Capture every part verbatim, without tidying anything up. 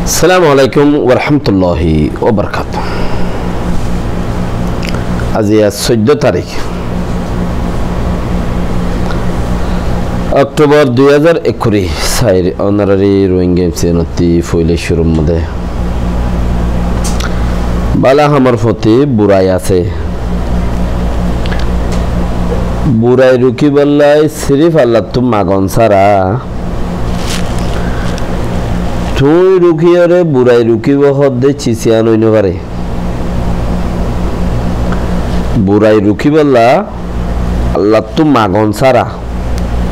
Assalamu alaikum warahmatulláhi wabarakátuhu. Aijja soiddó tarík, Októbar dui házar ekkuri sair, ónorari Rohingya M C N ottú foila cúrur modé bála hamor foti burai asé. Burai rukíbolla sirif Allattú magon sára. Tuñí rukíyore burai rukíbo hoódde ciz iyán ói no fare. Burai rukíbolla Allattú magon sára.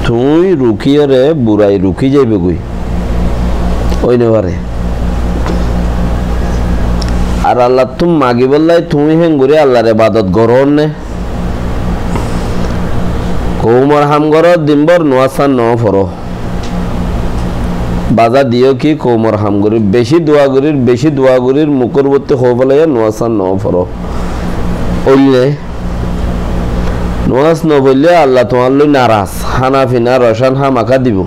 Tuñí rukíyore burai rukí zaibogói. Ói no fare. Ar Allattú magibólla tuñí héngorí Allar ebadot goró né? Koumor ham goró, din bór nomás no foró. Baza diyó ki koumor ham gorír, beci dua gorír, beci dua gorír, mukór bútore hoói félaiyo nomás no foró. Óile nomás no foille Allah tuáñr lói naraz, hána fina rocán hámaka dibou.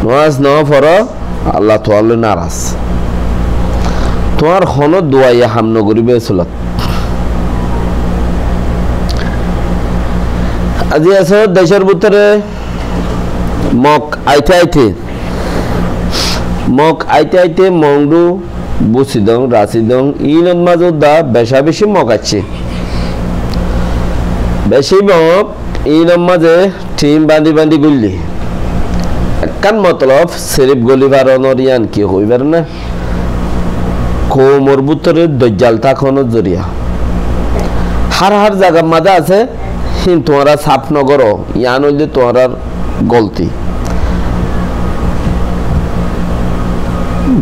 Nomás no foró, Allah tuáñr lói naraz. Tuáñr honó duaye ham no goríbo e sulat. Aijja asé decór bútore Mog aite aite, Mog aite aite Mongdu, Busidong, Rasidong, iínor mazé uddá beca beci Mog aiccé. Beci Mog iínor mazé thím bandi bandi gúille. Ekkán motolob sirif goli faronor iyán ki hoibar na? Koumor bútore doijjal tákonor zoriya. Hár hár zagar mazé asé, hín tuáñra saf no goró, iyán óilde tuáñrar golti.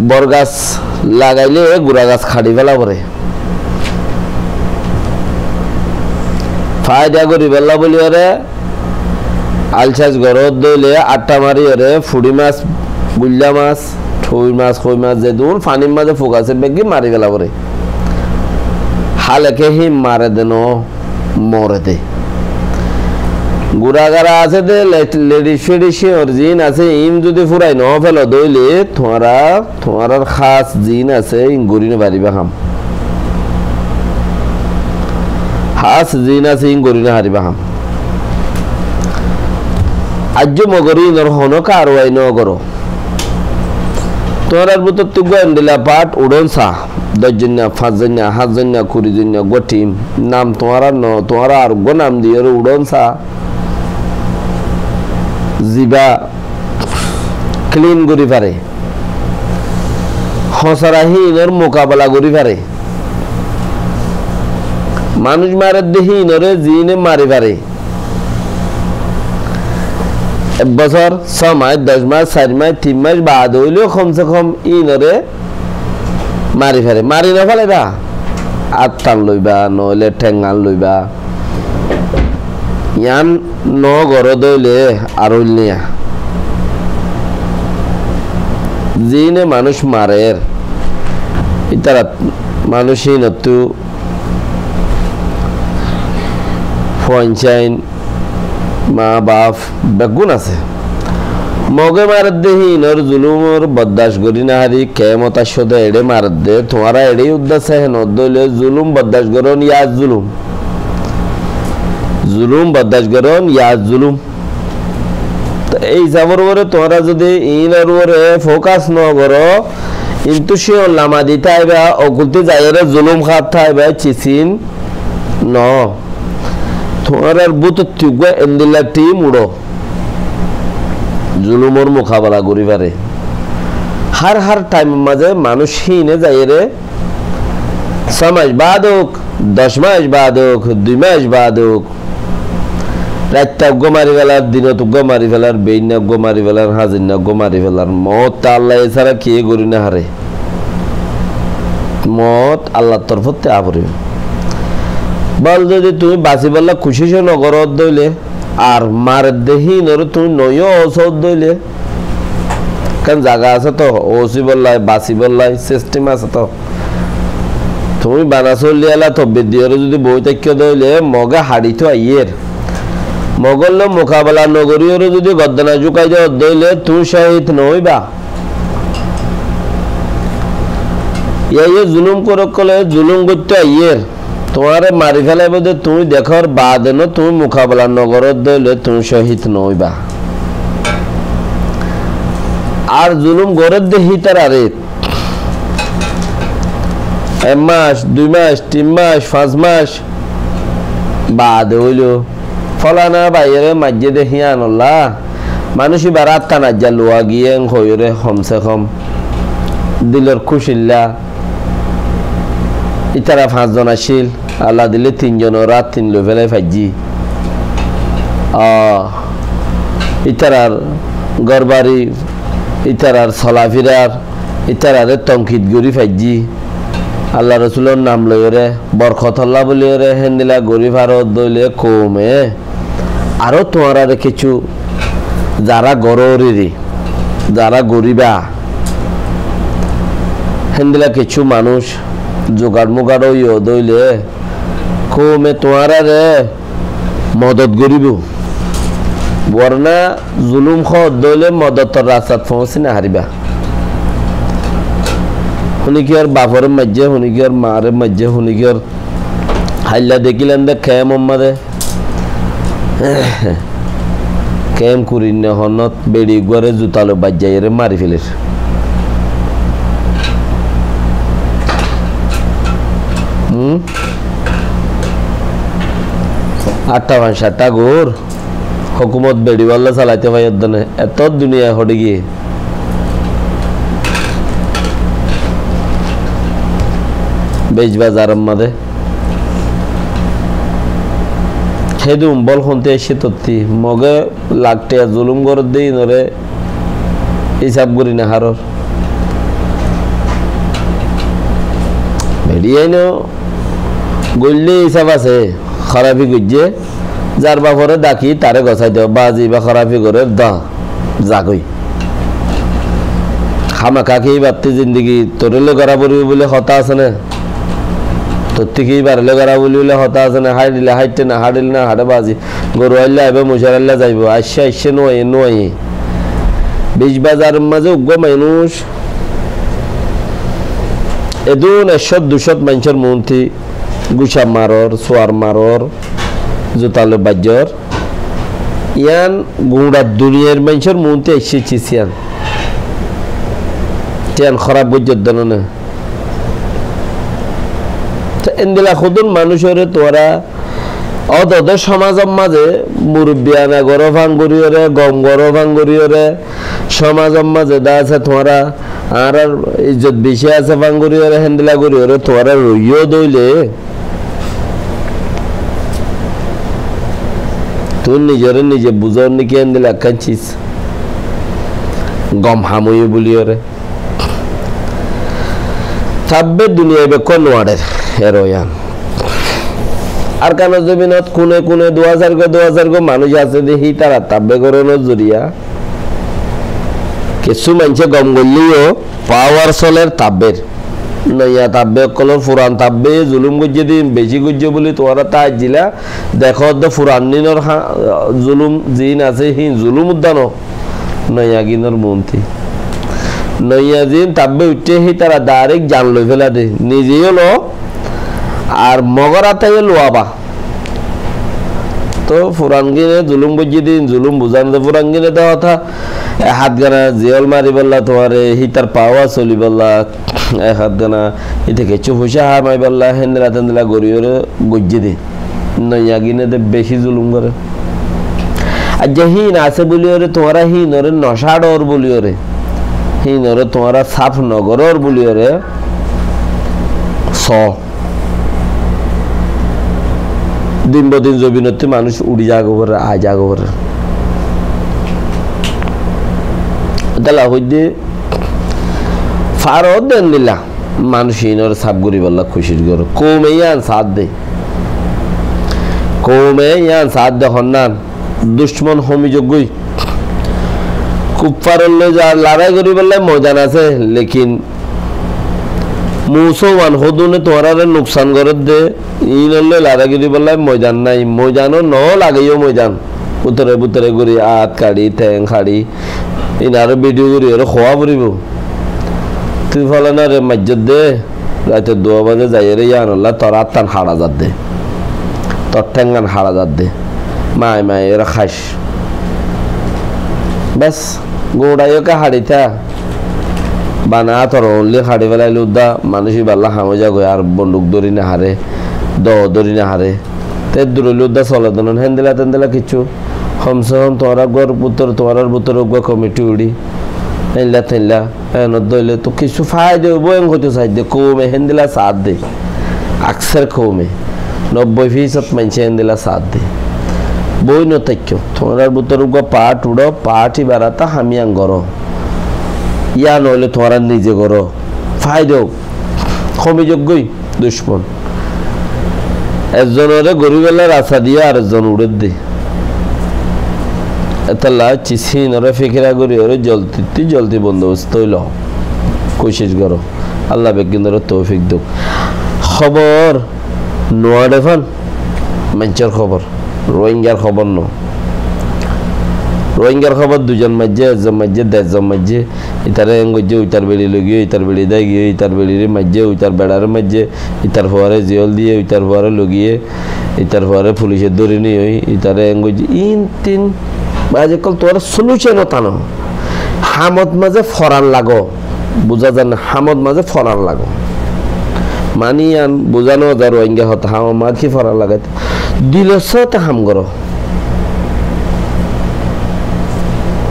Bor gas lagaile gura gas haçi féla foré. Faida goríbolla bóli ore alcas goró dóile atta mari ore fuçi mas, guilla mas, thui mas, hoi mas, zedún fanir mazé fuk asé beggín mari féla foré. Háleke hín mare de no, more de. Gura gara asé de, le-, ledis fedis cíñor ziín asé, iín zudi furai no félo dóile tuáñra tuáñrar hás ziín asé, ín gorí no faribá ham. Hás ziín asé, ín gorí no faribá ham. Aijjó Mogor ínor honó karwai no goró. Tuáñrar bútottu uggúa endilla part uçón sa. Doc zoinna, fañs zoinna, hát zoinna, kuri zoinna, uggúa thím. Nam tuáñrar no, tuáñra ar uggúa nam diyóre uçón sa. Ziba clean gorí fare. Hósara híinor mukabela gorí fare. Manúic marer de híinoré ziíne mari fare. Ek bosór, só mac, doc mac, sair mac, tin mac baade óileyo kom se kom híinoré mari fare. Mari no félaiba. Áttan loiba, noóile théngan loiba. Yián no goró dóile ar óil niya. Ziíne manúic marer, ítara manúic híinottú fuain sáin, maa baf beggún asé. Moge maredde híinor zulumor boddac gorí no fari, kemot aiccó de eçé maredde, tuáñra eçé uddá sehenoddóile zulum boddac gorón ya zulum. Zulum boddac gorón ya zulum. Te ei hísafor uore tuáñra zudi iínor uore focus no goró, intú cíyon lama di táiba, okultí zaiyóre zulum hát táiba, cisin no. Tuáñrar bútottu uggúa endilla thím uçó. Zulumor mukabela gorí fare. Hár hár thaimor mazé manúic híine zaiyóre só mac baad ók, doc mac baad ók, dui mac baad ók, raitta uggúa mari félar, dinot uggúa mari félar, beinna uggúa mari félar, hazinna uggúa mari félar. Moot Allaye sára kiyé gorí no fare. Moot Allar torfóttu aá foribó. Bol zudi tuñí basibólla kucíc no goró dóile, ar maredde híinoré tuñí noiyó ósót dóile, ekkán zaga asé to, ósibólla, basibólla sistem asé to. Tuñí bana sólliyala tobbit diyóre zudi boói táikko dóile, Moge haçitó aiyér. Mogor lói mukabela no goríyoré zudi goddona zúkai dót dóile, tuñí cóhid noóiba. Yá, yá zulúmkór ókkole zulúm goittó aiyér. Tuáñre mari félaibóu de tuñí dekór baade no tuñí mukabela nogoródde óile tuñí cóhid noóiba. Ar zulúm gorédde hítararé ek mac, dui mac, tin mac, fañs mac baade óilo, fólana baiyóre maijjé de híanolla manúic íbar átta naijja luwa giyé en hoiyóre homse hom dilor kúcilla. Ítara fañszon accíl, Allah dile tinzonor át tin loi félai faijjí. Ah, ítarar górbari, ítarar solafirar, ítararé tonkid gorí faijjí. Allah Rosulor nam loiyóre, borkotolla buliyóre, héndila gorí faródde óile koume aró tuáñrare kessú zará goróri, zará goríba, héndila kessú manúic zugaçmugaç óiyo dóile koume tuáñrare modot goríbou. Worna zulúm hoódde óile modotor rastat foóñsi nofaríba. Hone kiyór bafore maijjé, hone kiyór maáre maijjé, hone kiyór háilla dekílem de kemor mazé. Kem kurinne honnot beçi uggúare zuta loi baijjaiyóre mari féler. Hm? Atta fañs atta gór hókumot beçi bálla salaité faiyódde né. Eto duniyai hoçé giyé. Bej bazaror mazé hédun bol honté aiccé tottí. Moge lak tiya zulúm gorédde ínoré hísab gorí nofarór. Beçiyaino goille hísab asé, hórafi goijjé, zar bafore daki taré gosái do, bazi íba hórafi gorér do. Zagói. Hámaka ki íbattí zindigi toré loi gorá foribó buli hotá asé né? Tottí ki íbaré loi gorá buli buli hotá asé né? Háilile háitté, no háilile no háite bazi. Goru ailla aibó, mucár ailla zaibó. Aiccé aiccé, no aiyé no aiyé. Bej bazaror mazé uggúa manúic edún ekcót ducót maincór muúnti gúca maror, suar maror, zuta loi baijjor. Yián guñça duniyair maincór muúnti aiccé cis yián. Te yián hóraf goijjé de no né? Te endilla hodún manúicoré tuáñra ódode cómazor mazé murubbiana goró fán goríyoré, gom goró fán goríyoré, cómazor mazé de asé tuáñra añárar izzot beci asé fán goríyoré, héndilla goríyoré tuáñra roiyó dóile, tuñí nizoré nize buzó né ki héndilla ekkán cis gom ham óiye buliyóre. Tabbe duniyai bekkúa nuarer, eró yián. Arkanor zobinot kune kune duwá sairgúa, duwá sairgúa manúic asé de, hítara tabbe gorónor zoriya kessú maincé gom goillé yó pawar soler tabber. Noiya tabbe ókkolor, furan tabbe zulúm goijjé de, beci goijjé buli tuáñra táijjila, dekó de furan ninor há-, zulúm ziín asé, híin zulúm uddá no. Noiya gínor muúnti. Noiya ziín tabbe uiththé, hítara dairek zan loi féla de. Nize yó lo, ar mogor áte yó luwaba. Toh furan gíne zulúm goijjé de, zulúm buzán de furan gíne de hotá. E hát gana ziyól maribólla tuáñre, hítar pawa solibólla, e hát gana íte kessú foicá hamaibólla, héndilla téndilla goríyoré goijjé de. Noiya gíne de beci zulúm goré. Aijja híin asé buliyóre tuáñra híinoré no cáçor buliyóre, híinoré tuáñra sáf no gorór buliyóre, só. Din bodin zobinottí manúic uçí zagói foré, aái zagói foré. Ettólla hoiddé faro de endilla manúic iínoré sáf goríbolla kucíc goró. Koume yían saádde. Koume yían saádde honnán. Ducmon homi zoggói. Kuffaror loi za larái goríbolla moidan asé, lekin Musólman hodúne tuáñráre nuksan gorédde, iínolloi larái goríbolla moidan nái, moidano no lageyó moidan. Bútore bútore gorí, át kaçí, théng kaçí, iín aró bidiyo gorí aró hoó foribó. Tui folanáre maijjós de, Raitor duwá bazé zaiyóre yíanolla tor áttán haçá zadde. Tor théngan haçá zadde. Mai mai ore háic. Bes, guñça yó ke haçita. Bana átor onli haçi felaile uddá manúic ibálla ham ói zagói, ar bonduk dóri no haré, doo dóri no haré. Te eddur óile uddá sole de no, héndilla téndilla kiccú. Hom se hom tuáñrar uggúar bútore, tuáñrar bútore uggúa komiti uçí. Héndilla téndilla. Enot dóile to kissú faida óibo, en hoito saidde, koume héndilla saádde. Akser koume, nobboi fisót maincé héndilla saádde. Boi no táikko, tuáñrar bútore uggúa paáth uçó, paáth ibarata ham yían goró. Yían óile tuáñra nize goró. Faida ók. Homi zoggói. Ducmon. Ekzonore goríbolla rasta diyé, ar ekzon uçédde. Etolla ciz híinore fikira goríyore zoldittú zoldi bondobosto óilo. Kucíc goró. Allah beggúnore toufik douk. Hóbor nuaçé fán, maincór hóbor. Rohingyar hóbor no. Rohingyar hóbor duizon maijjé, ekzon maijjé, derzon maijjé. Itare en goijjé, uitar beçi loi giyé, uitar beçi dái giyé, uitar beçire maijjé, uitar beçare maijjé, itar fuare ziyól diyé, uitar fuare loi giyé, itar fuare fulice dóri niyói, itare en goijjé, in tin. Aijkal tuáñra solution ot ano. Hamot mazé foran lago. Buzá zar né, hamot mazé foran lago. Mani yián buzá no zar Rohingya hotá, hamot mazé ki foran lago. Dilor sáte ham goró.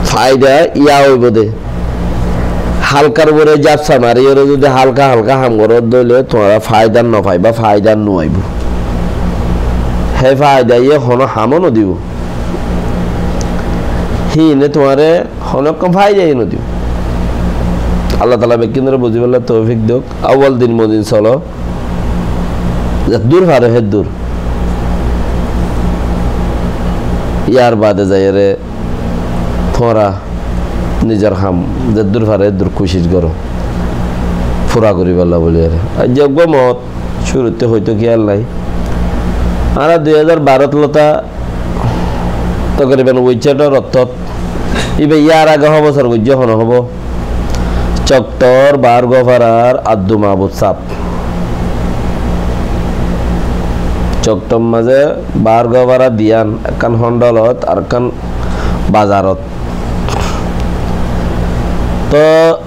Faida yá óibo de. Halkar uore zapsa mariyóre zodi halka halka ham goró de óile tuáñra faida no faiba, faida no aibo. Hé faida ye hono ham no dibo. Híine tuáñre hono ekkán faida ye no dibo. Allah taala beggúnore buzibálla toufik douk. Awwal din mozin solo. Zeddúr faro heddúr. Yar bade zaiyóre tuáñra nizor ham zeddúr faro heddúr kucíc goró. Fura goríbolla buliyóre. Aijja uggúa moot cúrutte hoitó kiyál nái. Añára dui házar barot lota tokoriban WeChat or ottót. Íba yar age hó bosór goijjé hono hóbo. Coktor Baárgofarar Abdu Mabud sáb. Coktor mazé Baárgofara diyan ekkán hóndolot ar ekkán bazarot. Toh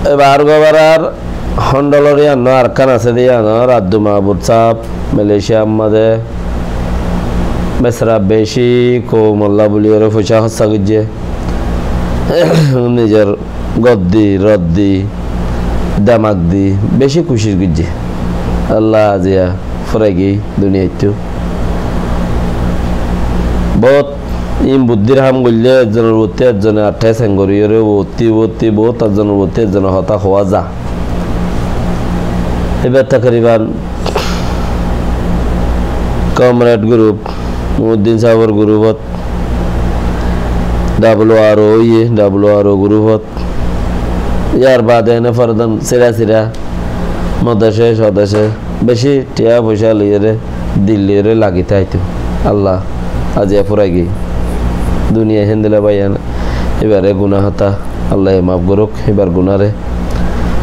e Baárgofarar hóndolor yíanor ar ekkán asé de yíanor Abdu Mabud sáb Malaysia mazé besara beci koumolla buliyóre foicá hóssa goijjé. Nizor gór di, rot di, demak di beci kucíc goijjé. Allah aziya fúrai giyói duniyaittú. Bout ín buddír ham goillé ekzonor uottí ekzone aththá seng goríyore uottí uottí bout ekzonor uottí ekzone hotá hoó za. Íba tokoriban Comrade group, Muinuddin sábor group ot, W R O óiye, W R O group ot. Yar bade ene fordán sira sira modece sodece beci thiañ foicá loiyóre dil loiyóre lagi táito. Allah aziya fúrai giyói. Duniyai héndilla báiyain ibare guná hotá Allaye maf gorouk ibar gunáre.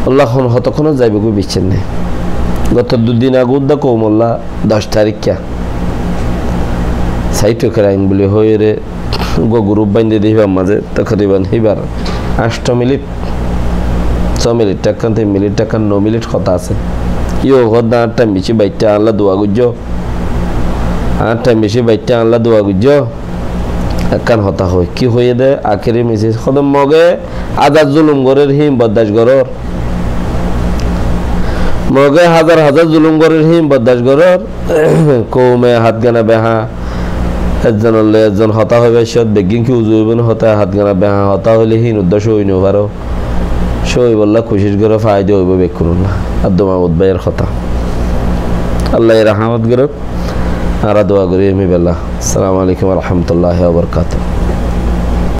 Allah hon hotokkónot zaibo goi biccén nái. Goto dui din age uddá koumolla doc tarikká Saito Kerain buli hoiyóre uggúa group baindé de híbar mazé tokoriban híbar añctho minit, só minit tákkán, tin minit tákkán, no minit hotá asé. Yó hoódde añár thaim bicí baittá, añálla dua goijjó. Añár thaim bicí baittá, añálla dua goijjó. Ekkán hotá hoói, ki hoiyé de, akéri message hoódde Moge házar zulum gorér híin boddac gorór. Moge házar házar zulum gorér híin boddac gorór. Koume hátgana behañ, ekzonor loi ekzon hotá hoibar cót beggín ki uzu óibo né hotá, hátgana behañ hotá hoilé híin uddá cói no faró. Cóibolla kucíc goró, faida óibo bekkúnolla. Abdu Mabud báiyor hotá. Allaye rahámot gorouk. Añára dua gorí emi bella. Assalamu alaikum wa rahmatullahi wa barakatuhu.